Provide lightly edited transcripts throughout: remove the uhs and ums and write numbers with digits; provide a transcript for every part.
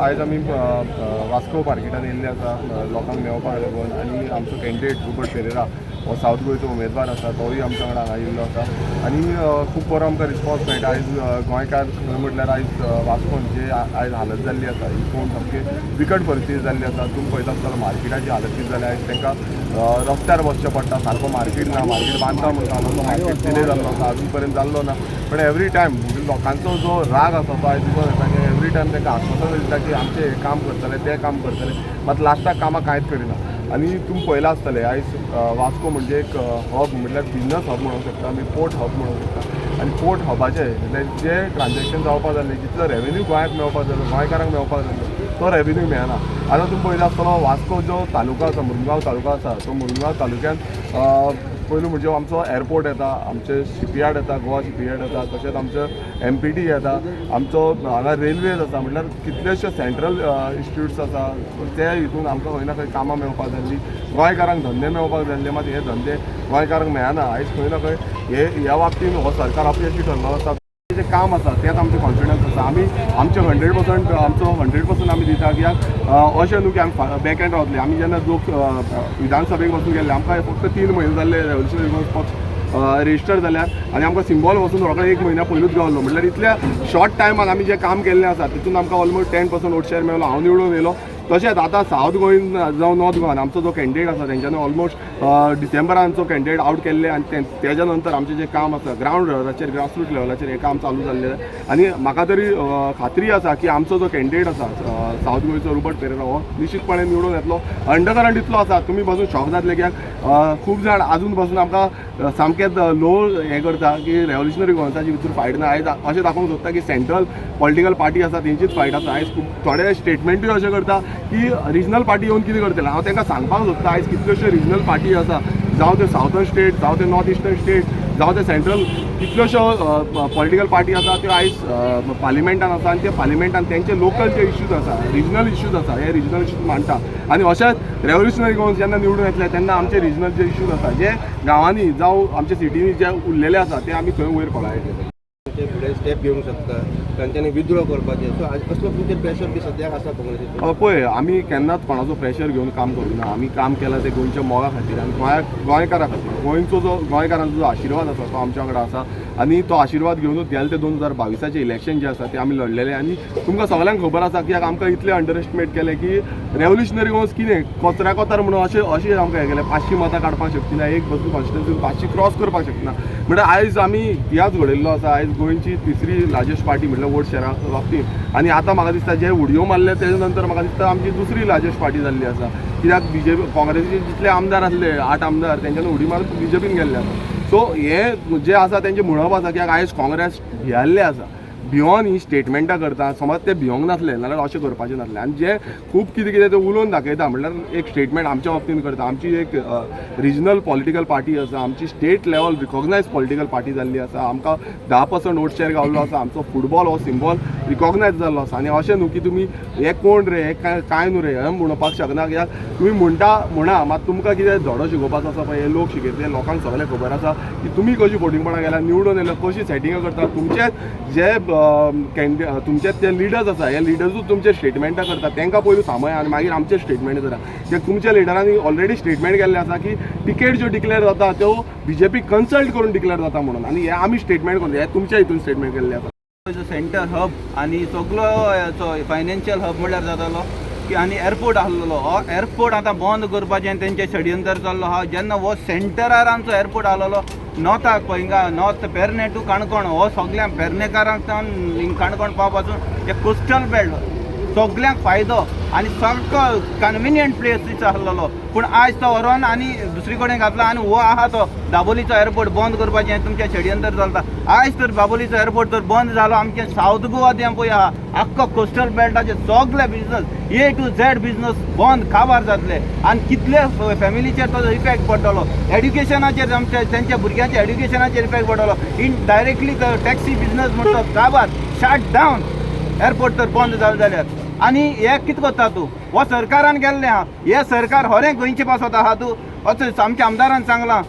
आयज आमी वास्को मार्केटान येयल्ले आसा लोकांक मेळपाक लागून आनी आमचो कॅन्डिडेट रुबर्ट पेरेरा हो सावथ गोंयचो उमेदवार आसा, तोय आमच्या वांगडा हांगा येयल्लो आसा आनी खूब बरो आमकां रिस्पॉन्स मेळटा. आयज गोंयकार खंय म्हटल्यार आयज वास्कोन जे आयज हालत जाल्ली आसा ही पळोवन सामकी बिकट परिस्थिती जाल्ली आसा. तुमी पळयता आसतना मार्केटाची हालत कितें जाल्या. आयज तांकां रस्त्यार बसचें पडटा, सारको मार्केट ना, मार्केट बांदता म्हणटा तो मार्केट डिले जाल्लो आसा, अजून पर्यंत जाल्लो ना. पण एवरी टायम लोकांचो जो राग आसा तो आयज दिसून येता की एवरी टायम तांकां आश्वासन दिता की आमचें हें काम करतले, तें काम करतले, मात लास्टाक कामां कांयच करिना. आनी तुमी पळयलां आसतलें, आयज वास्को म्हणजे एक हब, म्हटल्यार बिजनस हब म्हणूंक शकता आमी, पोर्ट हब म्हणूंक शकता. आनी पोर्ट हबाचे म्हटल्यार जे ट्रान्झॅक्शन जावपाक जाल्लें, जितलो रेवेन्यू गोंयाक मेळपाक जालो, गोंयकारांक मेळपाक जाल्लो, तो रेवेन्यू मेळना. आतां तुमी पळयता आसतलो, वास्को जो तालुका आसा, मुरगांव तालुका आसा, तो मुरगांव तालुक्यान पयलू म्हणजे आमचो एअरपोर्ट येता, आमचे शिपयार्ड येता, गोवा शिपयार्ड येता, तशेंच आमचो एमपीटी येता, आमचो हांगा रेल्वेज आसा, म्हटल्यार कितलेशे सेंट्रल इन्स्टिट्यूट्स आसा. ते हितून आमकां खंय ना खंय कामां मेळपाक जाल्ली, गोंयकारांक धंदे मेळपाक जाल्ले, मात हे धंदे गोंयकारांक मेळना. आयज खंय ना खंय हे ह्या बाबतीन हो सरकार अपयशी ठरलो आसा. जें काम आसा तेच आमचें कॉन्फिडन्स आसा. आमी आमचें 100%, आमचो 100% आमी दिता. कित्याक अशें न्हू की आमी बॅक एंड रावतले. आमी जेन्ना लोक विधानसभेक वचून गेल्ले, आमकां फक्त 3 म्हयने जाल्ले रेव्होल्युशनरी गोवन्स पक्ष रजिस्टर जाल्यार आनी आमकां सिंबॉल वचून रोकडे एक म्हयन्या पयलूच गावलो. म्हटल्यार इतल्या शॉर्ट टायमान आमी जें काम केल्लें आसा तितून आमकां ऑलमोस्ट 10% वोट शेअर मेळ्ळो, हांव निवडून येयलो. तशेंच आतां सावथ गोंयन जावं नॉर्थ गोवान आमचो जो कॅन्डिडेट आसा तेंच्यांनी ऑलमोस्ट डिसेंबरान जो कॅन्डिडेट आवट केल्ले आनी तेज्या नंतर आमचें जें काम आसा ग्रावंड लेवलाचेर, ग्रासरूट लेवलाचेर हें काम चालू जाल्लें. आनी म्हाका तरी खात्री आसा की आमचो जो कॅन्डिडेट आसा सावथ गोंयचो रुबर्ट पेरेरा हो निश्चितपणे निवडून येतलो. अंडरकरंट इतलो आसा, तुमी बसून शॉक जातले, कित्याक खूब जाण आजून बसून आमकां सामकेंच लो हें करता की रेव्होल्युशनरी गोवन्साची भितर फायट ना. आयज अशें दाखोवंक सोदता की सेंट्रल पॉलिटिकल पार्टी आसा तेंचीच फायट आसा. आयज खूब थोडे स्टेटमेंटूय अशें करता की रिजनल पार्टी येवन कितें करतले. हांव तांकां सांगपाक सोदता, आयज कितल्योश्यो रिजनल पार्टी आसा, जावं ते सावथर्न स्टेट, जावं ते नॉर्थ इस्टर्न स्टेट, जावं ते सेंट्रल, कितल्योश्यो पॉलिटिकल पार्टी आसा त्यो आयज पार्लिमेंटान आसा आनी ते पार्लिमेंटान तेंचे लोकल जे इश्यूज आसा, रिजनल इश्यूज आसा, हे रिजनल इश्यूज मांडटा. आनी अशेंच रेव्होल्युशनरी गोवन्स जेन्ना निवडून येतले तेन्ना आमचे रिजनल जे इश्यूज आसा, जे गांवांनी जावं आमच्या सिटींनी जे उरलेले आसा, ते आमी थंय वयर पळयतले. फुडें स्टेप घेवंक शकता, तांच्यांनी विथड्रॉ करपाचें. सो असलो तुमचेर प्रेशर बी सद्याक आसा काँग्रेसीचो? पळय, आमी केन्नाच कोणाचो प्रेशर घेवन काम करूं ना. आमी काम केलां तें गोंयच्या मोगा खातीर आनी गोंयाक, गोंयकारा खातीर. गोंयचो जो, गोंयकारांचो जो आशिर्वाद आसा तो आमच्या वांगडा आसा आनी तो आशिर्वाद घेवनूच गेले ते 2022आचें इलेक्शन जें आसा तें आमी लढलेलें. आनी तुमकां सगल्यांक खबर आसा, कित्याक आमकां इतलें अंडर एस्टिमेट केलें की रेव्होल्युशनरी गोवन्स कितें कचऱ्या कोतार म्हणून अशें अशें आमकां हें केलें. 500 मतां काडपाक शकना, एक बसून कॉन्स्टिट्युन्सी 500 क्रॉस करपाक शकना. म्हणल्यार आयज आमी इतिहास घडयल्लो आसा. आयज गोंयची तिसरी लार्जस्ट पार्टी म्हटल्यार वोट शेरा बाबतींत. आनी आतां म्हाका दिसता जे उडयो मारले तेजे नंतर म्हाका दिसता आमची दुसरी लार्जस्ट पार्टी जाल्ली आसा, कित्याक बीजेपी काँग्रेसीचे जितले आमदार आसले, आठ आमदार, तेंच्यांनी उडी मारून बीजेपीन गेल्ले आसा. सो हे जे आसा तेंचें म्हणप आसा, कित्याक आयज काँग्रेस भियाल्ले आसा, भियोन ही स्टेटमेंटां करता. समज ते भियोंक नासले जाल्यार अशें करपाचें नासलें. आनी जे खूब कितें कितें ते उलोवन दाखयता, म्हणल्यार एक स्टेटमेंट आमच्या बाबतीन करता. आमची एक रिजनल पॉलिटिकल पार्टी आसा, आमची state level recognise political party जाल्ली आसा. आमकां 10% वोट शेअर गावल्लो आसा, आमचो फुटबॉल हो सिंबॉल रिकॉग्नायज जाल्लो आसा. आनी अशें न्हू की तुमी हे कोण रे, हे काय काय न्हू रे, हें म्हणपाक शकना. कित्याक तुमी म्हणटा म्हणा, मात तुमकां कितें धडो शिकोवपाचो आसा पळय, हे लोक शिकयतले. लोकांक सगळें खबर आसा की तुमी कशी फटींगपणां केल्या, निवडून येयले, कशी सेटिंगां करता. तुमचेच जे तुमचेच जे लिडर्स आसा, हे लिडर्सूच तुमचे स्टेटमेंटां करता. तांकां पयलू सांबाळ आनी मागीर आमचे स्टेटमेंट करा. ते तुमच्या लिडरांनी ऑलरेडी स्टेटमेंट केल्लें आसा की तिकेट ज्यो डिक्लेअर जाता त्यो बीजेपी कन्सल्ट करून डिक्लेअर जाता म्हणून. आनी हे आमी स्टेटमेंट करून, हे तुमच्या हितून स्टेटमेंट केल्लें आसा. सेंटर हब आनी सगलो हेचो फायनान्शियल हब म्हणल्यार जातालो की आनी एअरपोर्ट आसलेलो. हो एअरपोर्ट आतां बंद करपाचें तेंचें षडयंत्र चल्लो आहा. जेन्ना हो सेंटरार आमचो एअरपोर्ट आसलेलो नॉर्थाक पळय, हिंगा नॉर्थ पेरणे टू काणकोण, हो सगळ्यांक पेरणेकारांक सावन हिंग काणकोण पावपासून एक कोस्टल बेल्ट सगल्यांक फायदो आनी सामको कन्विनियंट प्लेस आसलेलो. पूण आयज तो व्हरोन आनी दुसरी कडेन घातला आनी हो आहा तो दाबोलीचो एअरपोर्ट बंद करपाचें तुमचें षडयंत्र चलता. आयज तर दाबोलीचो एअरपोर्ट तर बंद जालो, आमचें सावथ गोवा तें पळय आहा आख्खो कोस्टल बेल्टाचे सगळे बिजनस, ए टू झेड बिजनस बंद काबार जातले आनी कितले फॅमिलीचेर तो इफेक्ट पडटलो, एड्युकेशनाचेर, आमच्या तेंच्या भुरग्यांच्या एड्युकेशनाचेर इफेक्ट पडटलो इनडायरेक्टली. टॅक्सी बिजनस म्हणटा काबार, शट डावन एअरपोर्ट तर बंद जालो जाल्यार. आनी हे कितें करता तूं? हो सरकारान केल्लें आहा. हे सरकार खरें गोंयचे पासत आहा तूं? असो आमच्या आमदारान सांगलां.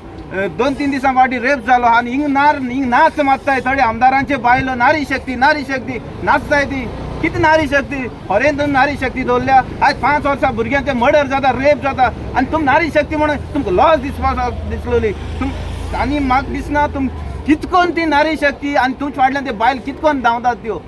2-3 दिसां फाटीं रेप जालो आनी हिंग नार हिंग नाच मारताय थोडे आमदारांचे बायलो, नारी शक्ती नारी शक्ती नाचताय ती. कितें नारी शक्ती फॉरेन तुमी नारी शक्ती दवरल्या. आयज 5 वर्सां भुरग्यांचे मर्डर जाता, रेप जाता आनी तुमी नारी शक्ती म्हणून तुमकां लॉस दिसपा दिसलोली तुम. आनी म्हाका दिसना तुम कितकोन ती नारी शक्ती आनी तुमच्या फाटल्यान ते बायल कितकोन धांवतात त्यो.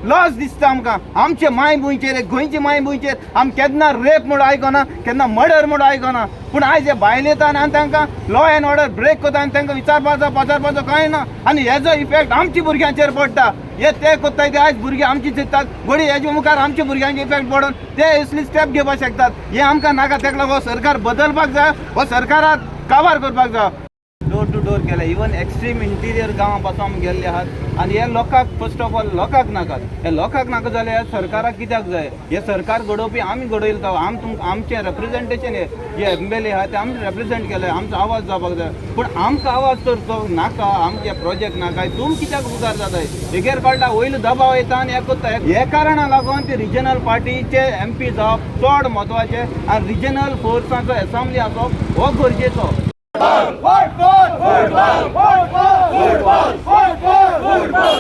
लॉस दिसता आमकां आमचे मायभुंयचेर, गोंयचे मायभुंयचेर. आमी केन्ना रेप म्हूण आयकना, केन्ना मर्डर म्हूण आयकना, पूण आयज हे बायल येता आनी तांकां लॉ एंड ऑर्डर ब्रेक करता आनी तांकां विचारपाचो पाचारपाचो कांय ना. आनी हेजो इफेक्ट आमच्या भुरग्यांचेर पडटा. हे ते करताय ते आयज भुरगे आमची चिंततात घोडी हेजे मुखार आमच्या भुरग्यांक इफेक्ट पडून ते असली स्टेप घेवपाक शकतात. हे आमकां नाका. तेका लागून हो सरकार बदलपाक जाय, हो सरकाराक काबार करपाक जाय. डोर टू डोर केले, इवन एक्स्ट्रीम इंटिरियर गांवां पासून आमी गेल्ले आहात. आनी हे लोकांक, फर्स्ट ऑफ ऑल लोकांक नाकात. हे लोकांक नाका जाल्यार सरकाराक कित्याक जाय? हे सरकार घडोवपी आमी घडयले तो आम तुम आमचें रेप्रेझेंटेशन, हे जे एमएलए आहा ते आमी रेप्रेझेंट केले. आमचो आवाज जावपाक जाय, पूण आमकां आवाज तर तो नाका, आमचे प्रोजेक्ट नाका. तुम कित्याक मुखार जाताय? हेगेर कळटा वयलो दबाव येता आनी हें करता. हे कारणा लागून ते रिजनल पार्टीचे एमपी जावप चड म्हत्वाचें आनी रिजनल फोर्साचो एसेंब्ली आसप हो गरजेचो.